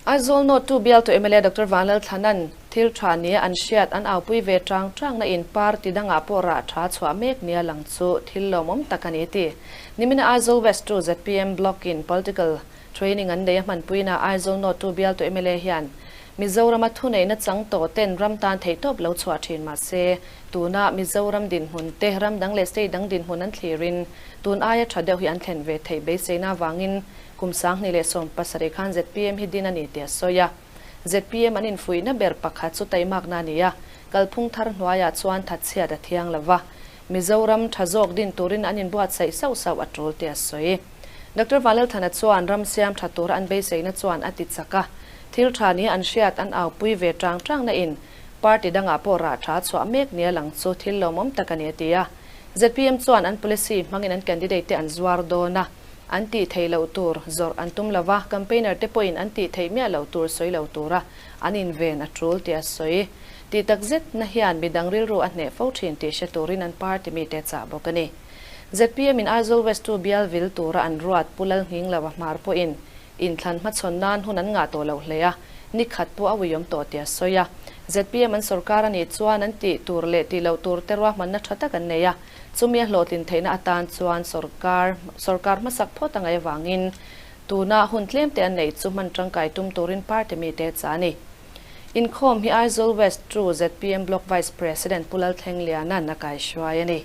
Aizawl North 2 bialtu mla Doctor Vanlalthlana'n thil tha nia an hriat an aupui ve tang tang na in party dangah pawh rah tha chhuah mek nia lang chu thil lawmawm tak a ni ti. Nimina Aizawl West 2 zpm Block in Political Training an nei a hmanpuina Aizawl North 2 bialtu mla hian Mizorama thuneihna chang tawh ten ram tan theihtawp lo chhuah thin mah se tuna Mizoram dinhmun te ram dang leh state dang dinhmun an thlirin tun aia tha deuh hi an thlen ve theih beiseina avangin Kum 2017 khan zpm hi din a ni tih a sawi a. Zpm an infuihna ber pakhat chu taimakna a ni a, kalphung thar hnuaiah chuan thatchhiat a thiang lo va, Mizoram tha zawk din turin an inbuatsaih sauh sauh a tul tih a sawi. Doctor Vanlalthana chuan ram siam tha tura an beiseina chuan a ti chak a, thil tha nia an hriat an aupui ve tang tang na in party dangah pawh rah tha chhuah mek nia lang chu thil lawmawm tak a ni a ti a. Zpm chuan an policy hmangin an candidate te an zuar dawn a. An tih theih loh tur zawrh an tum lo va, campaigner te pawhin an tih theih miah loh tur sawi lo tura an inven a tul tih a sawi. Tih tak zet na hian midang rilru a hneh fo thin tih hre turin an party mite chah bawk a ni. Zpm in Aizawl West 2 bial vil tura an ruat Pu Lalnghinglo a hmar pawhin inthlan hmachhawn nan hun an ngah tawh loh hle a, ni khat pawh a uiawm tawh tih a sawi a. Zpm an sorkar a nih chuan an tih tur leh tih loh tur te ruahmanna tha tak an nei a, Chumi a hlawhtlin theihna atan chuan sorkar sorkar hmasak phawt a ngaih avangin tuna hun tlem te an neih chu hman tangkai tum turin party mite cha a ni. Inkhawm hi Aizawl West 2 zpm Block Vice President Pu Lalthlengliana'n a kaihruai a ni.